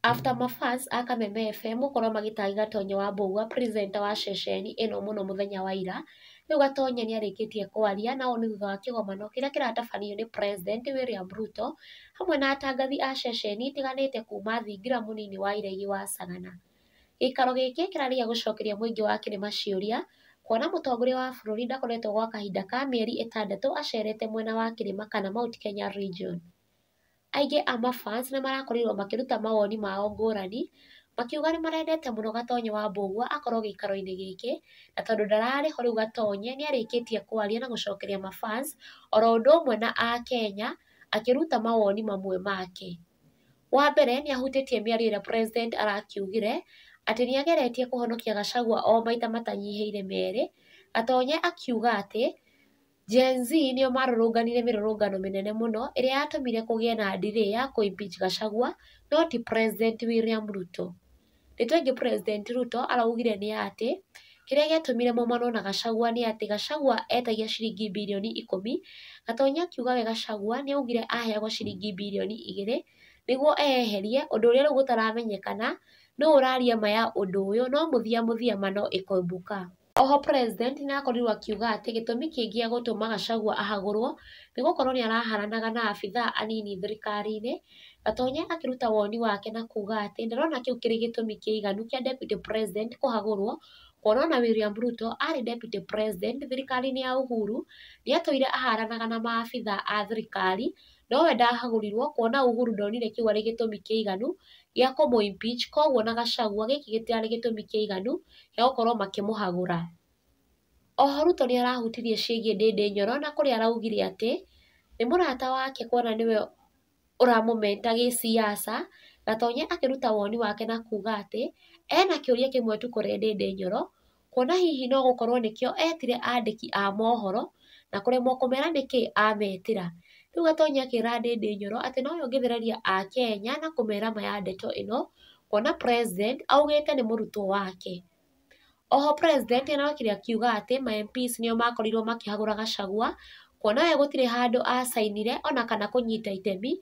After mafans a Kameme FM gũkorwo magĩtangi Gatonye wa Mbũgua presenter wa ceceni ĩno mũno mũthenya wa ira, rĩu Gatonye nĩarĩkĩtie kwaria na ũũ nĩ thutha wa kĩgomano kĩrĩa kĩratabanio nĩ President William Ruto hamwe na atangathi a ceceni itiganĩte kuma thingira mũnini wa iregi wa Sagana. Gĩikaro gĩkĩ kĩrarĩ gĩa gũcokeria mũingĩ wa kĩrĩma ciũria kuona mũtongoria wa bũrũri ndakoretwo gwa kahinda ka mĩeri 6 acerete mwena wa kĩrĩma kana Mount Kenya region. Aingĩ a mafans nĩmarakorirwo makĩruta mawoni mao ngũrani makiuga nĩmarendete mũno Gatonye wa Mbũgua akorwo gĩikaro-inĩ gĩkĩ na tondũ ndararĩ ho rĩu Gatonye nĩarĩkĩtie kwaria na gũcokeria mafans oro ũndũ ũmwe na akenya akĩruta mawoni mamwe make. Wa mbere nĩahutĩtie mĩario ĩrĩa president arakiugire atĩ nĩageretie kũhonokia Gachagua o maita matanyihĩire 2. Gatonye akiuga atĩ Gen Z nĩo marũrũnganire mĩrũrũngano mĩnene mũno ĩrĩa yatũmire kũgĩe na delay ya kũ-impeach Gachagua no ti President William Ruto. Ndeto ĩngĩ President Ruto araugire nĩ atĩ kĩrĩa gĩatũmire maumanwo na Gachagua nĩ atĩ Gachagua etagia ciringi birioni 10. Gatonye akiuga we Gachagua nĩaugire aheagwo ciringi birioni 2 nĩguo eyeherie, ũndũ ũrĩa rĩu gũtaramenyekana nũ ũraria ma ya ũndũ ũyũ no mũthia mũthia ma no ĩkoimbũka. Oho President nĩakorirwo akiuga atĩ gĩtũmi kĩngĩ gĩa gũtũma Gachagua ahagũrwo nĩ gũkorwo nĩaraharanaga na abithaa anini thirikari-inĩ. Gatonye akĩruta woni wake na kuga atĩ ndarona kĩu kĩrĩ gĩtũmi kĩiganu kĩa Deputy President kũhagũrwo kuona ona William Ruto arĩ Deputy President thirikari-inĩ ya Uhuru nĩatũire aharanaga na maabithaa a thirikari nowe ndahagũrirwo kuona Uhuru ndonire kĩu arĩ gĩtũmi kĩiganu gĩa kũmũ-impeach, koguo na Gachagua gĩkĩ gĩtiarĩ gĩtũmi kĩiganu gĩa gũkorwo makĩmũhagũra. Oho Ruto nĩarahutirie ciĩgiĩ Ndĩndĩ Nyoro na kũrĩa araugire atĩ nĩ mũrata wake kuona nĩwe ũramũmenta gĩsiasa. Gatonye akĩruta woni wake na kuga atĩ ena kĩũria kĩmwe tu kũrĩ Ndĩndĩ Nyoro kuona hihi no gũkorwo nĩkĩo etire andĩki a mohoro na kũremwo kũmera nĩkĩ ametĩra. Rĩu Gatonye akĩra Ndĩndĩ Nyoro atĩ nowe ũngĩthereria akenya na kũmera ma ya ndeto ĩno kuona President augĩte nĩ mũrutwo wake. Oho President nĩarokire akiuga atĩ ma MPs nĩo makorirwo makĩhagũra Gachagua kuona we gũtirĩ handũ acainire ona kana kũnyita itemi,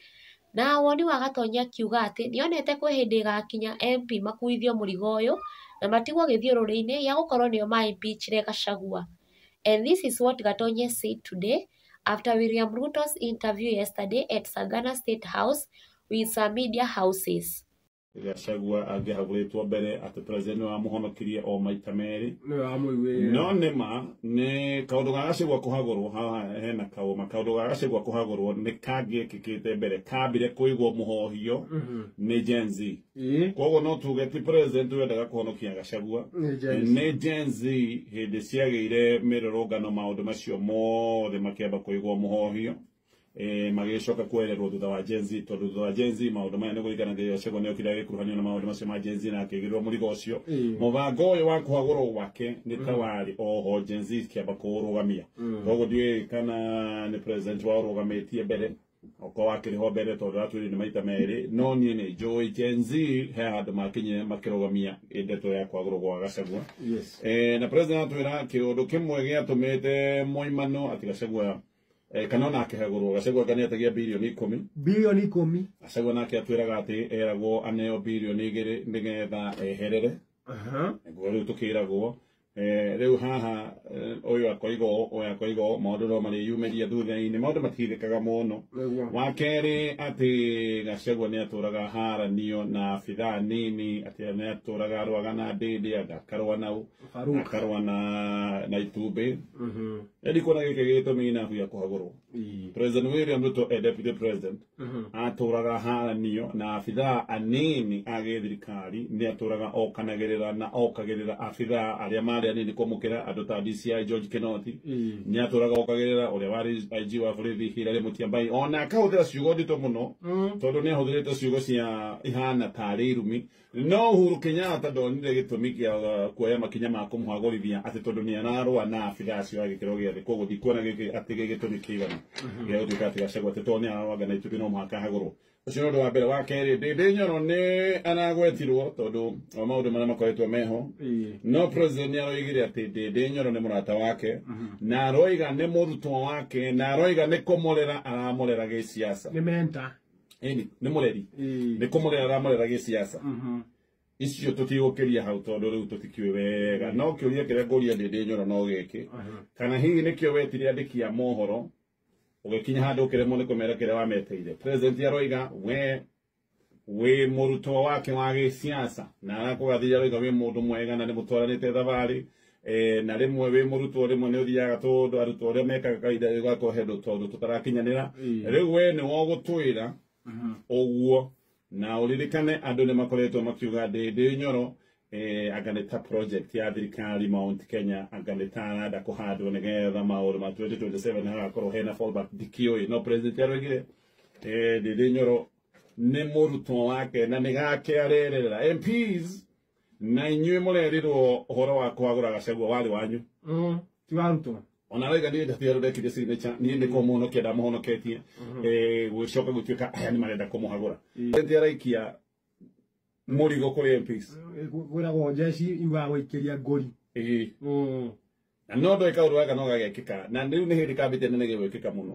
na woni wa Gatonye akiuga atĩ nĩonete kwĩ hĩndĩ ĩgakinya MP makuithio mũrigo ũyũ na matigwo gĩthiũrũrĩ-inĩ gĩa gũkorwo nĩo ma-impeachire Gachagua. And this is what Gatonye said today after William Ruto's interview yesterday at Sagana State House with some media houses. Gachagua angĩhagũrĩtwo mbere atĩ president nĩwamũhonokirie o maita 2. No nĩma nĩ kaũndũ ga Gachagua kũhagũrwo haha hena kaũma. Kaũndũ ga Gachagua kũhagũrwo nĩ kangĩekĩkĩte mbere, kambire kũigwo mũhohio nĩ Gen Z. Koguo no tuge ti president wendaga kũhonokia Gachagua, nĩ Gen Z hĩndĩ ciagĩire mĩrũrũngano maũndũ macio mothe makĩamba kũigwo mũhohio. Magĩcoka kwererwo thutha wa Gen Z, tondũ thutha wa Gen Z maũndũ maya nĩ kũringana na Gachagua nĩokire agĩkuruhanio na maũndũ macio ma Gen Z na akĩigĩrĩrwo mũrigo ũcio. Mũbango ũyũ wa kũhagũrwo gwake nĩ ta warĩ oho Gen Z kĩamba kũũrũgamia. Koguo ndiũĩ kana nĩ president waũrũgamĩtie mbere okorwo wakĩrĩ ho mbere tondũ atwĩrire nĩ maita 2, no niĩ nĩ njũĩ Gen Z he handũ makinyire makĩrũgamia ndeto ya kũhagũrwo gwa Gachagua. Na president atwĩra kĩũndũ kĩmwe gĩatũmĩte moimano atĩ Gachagua kana ona akĩhagũrwo Gachagua nĩetagia birioni 10. Birioni 10. Gachagua nake atwĩraga atĩ eragwo aneo birioni 2 nĩgetha eherere. Nĩguo rĩu tũkĩragwo. Rĩu haha ũyũ akoiga ũyũ akoiga maũndũ no marĩyumĩria thutha-inĩ, maũndũ matithĩkaga mũno. Wa kerĩ atĩ Gachagua nĩatũraga haranio na abithaa nini, atĩ nĩatũraga arũaga na Ndĩndĩ, akarũa nau, akarũa na itumbĩ. Ndikuona gĩkĩ gĩtũmi enough gĩa kũhagũrwo. President William Ruto e deputy president atũraga haranio na abithaa anini a gĩthirikari, nĩatũraga okanagĩrĩra na okagĩrĩra abithaa arĩa marĩ anini kũmũkĩra andũ ta DCI George Kinoti, nĩatũraga okagĩrĩra ũrĩa warĩ IG wa borithi Hilary Mutyambai, ona akahũthĩra ciugo nditũ mũno tondũ nĩahũthĩrĩte ciugo cia ihana tarĩ irumi. No Uhuru Kenyatta ndonire gĩtũmi kĩa kuoya makinya ma kũmũhagũrithia atĩ tondũ nĩararũa na abithaa acio a gĩkĩro gĩa thĩ. Koguo ndikuona gĩkĩ atĩ gĩ gĩtũmi kĩiganu gĩa gũtuĩka atĩ Gachagua atĩ tondũ nĩararũaga na itumbĩ no mũhaka ahagũrwo. Ũcio nĩ ũndũ wa mbere. Wa kerĩ, Ndĩndĩ Nyoro nĩ aragwetirwo tondũ wa maũndũ marĩa makoretwo meho, no president nĩaroigire atĩ Ndĩndĩ Nyoro nĩ mũrata wake na aroiga nĩ mũrutwo wake na aroiga nĩ kũmũrera aramũrera gĩsiasa. Nĩ mentor. Ĩni nĩ mũreri nĩ kũmũrera aramũrera gĩciaca. Icio tũtigũkĩria hau tondũ rĩu tũtikĩũĩ wega. No kĩũria kĩrĩa ngũria Ndĩndĩ Nyoro no gĩkĩ, kana hihi nĩkĩo wetire andĩki a mohoro ũgĩkinya handũ ũkĩremwo nĩ kũmera kĩrĩa wameteire. President aroiga we wĩ mũrutwo wake wa gĩciaca na arakũgathĩrĩria, aroiga wĩ mũndũ mwega na nĩ mũtwaranĩte thabarĩ, na rĩmwe wĩ mũrutwo rĩmwe nĩ ũthiaga tũndũ arutwo ũrĩa mekaga kahinda gũgakorwo he tondũ tũtarakinyanĩra. Rĩu we nĩ wogũtwĩra ũguo, na ũririkane andũ nĩ makoretwo makiuga Ndĩndĩ Nyoro anga nĩ ta project ya thirikari Mount Kenya, anga nĩ ta arenda kũhandwo nĩgetha maũndũ ma 2027 hagakorwo hena fallback. Ndikĩũĩ, no president aroigire Ndĩndĩ Nyoro nĩ mũrutwo wake na nĩ gake arerera. MPs na inyuĩ mũrerirwo ũhoro wa kũhagũra Gachagua warĩ wanyu. Ti wa Ruto. Ona aroiga niĩ ndatigara ndekire signature, niĩ nĩ kũmũhonokia ndamũhonoketie, gũcoka gũtuĩka aya nĩ marenda kũmũhagũra. President araikia mũrigo kũrĩ MPs. Kwĩragwo njeci yugaga gũikĩria ngũri. Ĩĩ. Na no ndoĩ kaũndũ gaka no gagekĩka, na rĩu nĩ hĩndĩ kambĩte nene gĩgwĩkĩka mũno.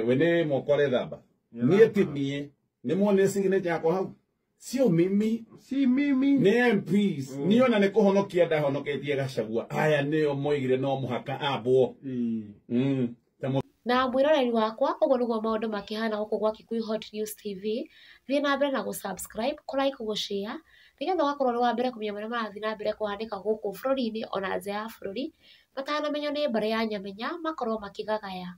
We nĩ moko arethamba. Niĩ ti niĩ, nĩ muonire signature yakwa hau, sio mimi. Si mimi. Nĩ MPs. Niĩ ona nĩ kũhonokia ndahonoketie Gachagua, aya nĩo moigire no mũhaka ambwo. Na mwĩroreri wakwa, ũguo nĩguo maũndũ makĩhana gũkũ gwa Kikuyu Hot News TV. Thiĩ na mbere na gũ-subscribe, kũ-like, gũ-share nĩgetha ũgakorwo ũrĩ wa mbere kũmenya marĩa marathiĩ na mbere kũhanĩka gũkũ bũrũri-inĩ ona nja ya bũrũri, matanamenywo nĩ mbarĩ ya Nyamenya makorwo makĩgagaya.